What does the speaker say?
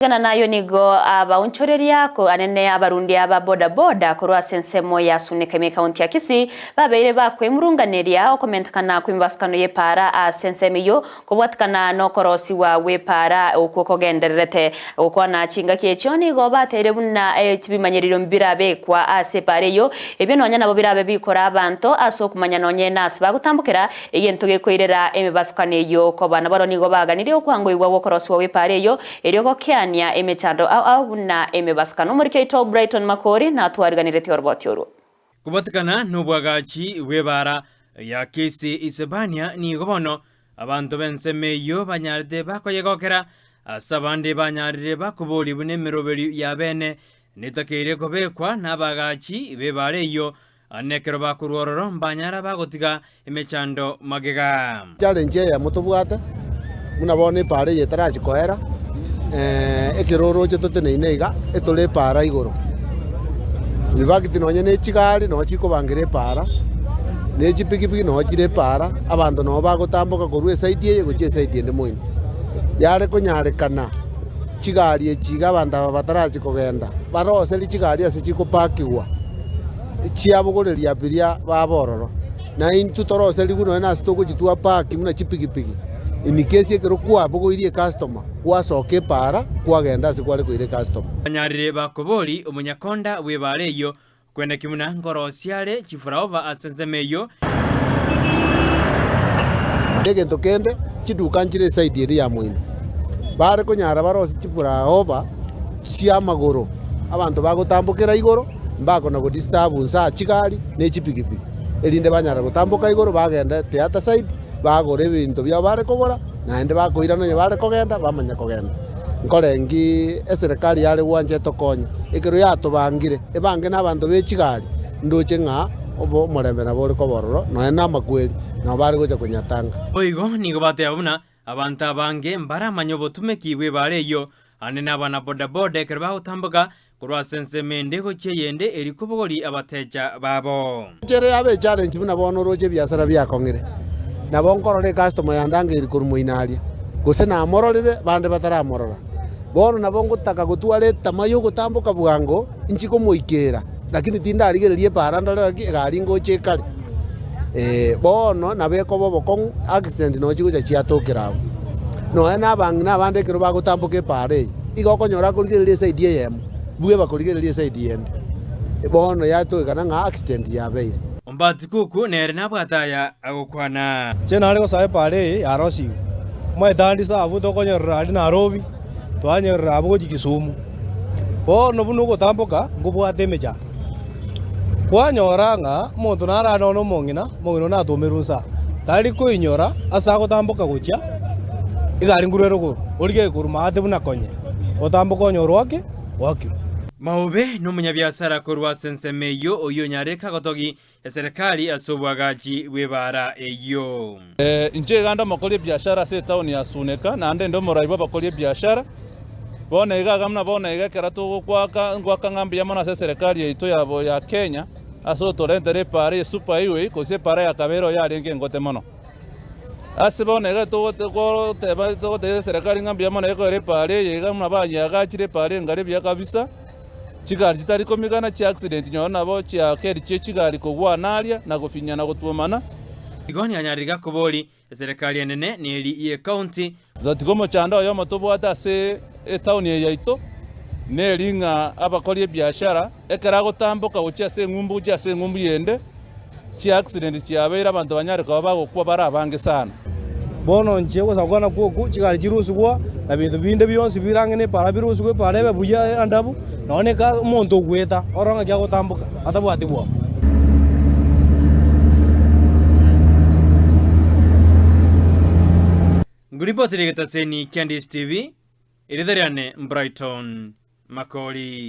Amang'ana nayo nigo abaonchoreria anene abarundi aba boda boda korwa ase ensemo ya Sunika ime ekaunti ya Kisii babeire bakwemurunganeria okomentekana kw'emibasukano y'epaara ase ensemo eyio kobwatekana nokorosigwa gw'epaara okwo kogendererete. Gokwana chingaki echio nigo bateire buna ebimanyererio mbirabekwa ase epaara eyio ebio nonya nabo birabe bikora abanto ase okomanya nonye nase bagotambokera Egento gekoirera emebasukano eyio koba nabarobwo nigo baganirie okwangoigwa gw'okorosigwa gw'epaara eyio, erio gokeania emechando ao ao buna emebasukano. Omoriki oito Brighton Makori natwariganeretie oroboti orwo. Kobatikana nobwagachi bw'ebaara ya Kisi Isebania nigo bono abanto b'ensemo eyio banyarete bakoyegokera, ase abande banyarire bakoboria buna emeroberio ya bene netakeire kobekwa nabagachi b'ebaara eyio Na ekero bakorwa ororo mbanyara bagotiga emechando magega. Challenge eyemo tobwate, buna bono epaara eye etarachi koera, ekero oroche toteneine iga, etore epaara igoro. In fact nonye ne chigari noo chikobangera epaara, ne chipikipiki noo chire epaara, abanto noo bagotamboka korwa eside eye gochia eside ende moino. Yare konyarekana chigari echi iga abanto aba batarachi kogenda, baroserie chigari ase chikopakigwa. chiabogoreria biria baba ororo, na intwe toroserigwe nonya nase togochitwa park buna chipigipigi, in case ekero kwabogoirie ecustomer, gwasoka epaara kwagenda ase kware koira ecustomer. Banyarire bakobori omonyakonda bw'ebaara eyio, kwenda ki buna nkorosia are chifuraova ase ensemo eyio. Egento kende, chiduka nchire eside eria ya moino, bare konyara barosie chifuraova chi'amagoro, abanto bagotambokera igoro. Mbakona godisturb nsa chigari ne chipigipigi, erinde banyare gotamboka igoro bagende theatre side, bagore ebinto biabo bare kogora, naende bakoirana onye bare kogenda bamanya kogenda. Nkorengi eserekari yare gwancha etokonye, ekero yatobangire, ebange na abanto be chigari, ndoche ng'a obo omorembe nabo ore koba ororo, nonya na amakweri, nabo bare gocha konyatanga. Boigo nigo bateba buna Abanto abange mbaramanye obotumeki bw'ebaara eyio, aande nabana bodaboda ekero bagotamboka korwa ase ensemo ende gochia eyende erio kobogoria abatecha babo. Enchera yabe echallenge buna bono oroche ebiasara biakong'ire, nabo nkorora ecustomer yandangeiri korwa moino aria, gose namororire bande bataramorora. Bono nabo ngotaka gotwara etama yogotamboka bwango inchi komoikera, lakini tindarigereria epaara ndore ng'aki egari ngocha ekare. Bono nabo ekoba obokong'u, accident nabo chigocha chiatokera abwo. Nonya na abang'ina abande ekero bagotamboka epaara eye, igo okonyora akorigereria eside eyemo, bweba korigereria eside yende. Bono yatokekana ng'a accident yabeire. Ombati Kuku nere nabwate aya agokwana. Inche nare gosoa epaara eye yarosigwe, omanyete ande risabu tokonyorera aria Nairobi, twanyorera abwo gochia Kisumu. Bono buna ogotamboka nkobwate emechando. Kwanyora ng'a omonto nare are nonya omong'ina, omong'ina oyio natwomerwe inse aa, tari koinyora ase agotamboka gochia egari nkorwa ere igoro, origereria korwa maate buna konye, otamboka onyore oake oakirwe. Maobe nomonyabiasara korwa ase ensemo eyio oyio onyarire kagotogi eserekari ase oboagachi bw'ebaara eyio. Inche iga nde omokori ebiashara ase etaoni ya Suneka, naende inde omorai bw'abakori ebiashara. Bono iga iga buna bono iga ekero togokwaka, ngoaka ng'a mbuya mono ase eserekari yaito ya bo ya Kenya, ase otorentera epaara eye super highway, gose epaara ya kabere oyo yarenge engote mono. Ase bono iga togote goteba togotebia eserekari ng'a mbuya mono ekoera epaara eye iga buna banyeagachire epaara engare buya kabisa, chigari chitari komigana chiaccident nonye nabo chiakeri chie chigari kogwana aria na gofinyana na gotwomana. Igo nianyarire kobori eserekari enene neri y'ecounty. Gatiga omochando oyomo tobwate ase etaoni eye yaito neri ng'a abakori ebiashara ekero agotamboka gochia ase eng'umbu gochia ase eng'umbu yende, chiaccident chiabeire abanto banyare koba bagokwa bare abange sana. Bono inche ogosaba kwane okwo chigari chirusigwa, na binto binde bionsi bire ang'e nepara birusigwe epara ebe buya endabu, nonya na eka omonto ogoeta orore ng'aki agotamboka atabwati bwoba. Nguripotire egetaseni kia Ndisi TV, erieta riane Brighton Makori.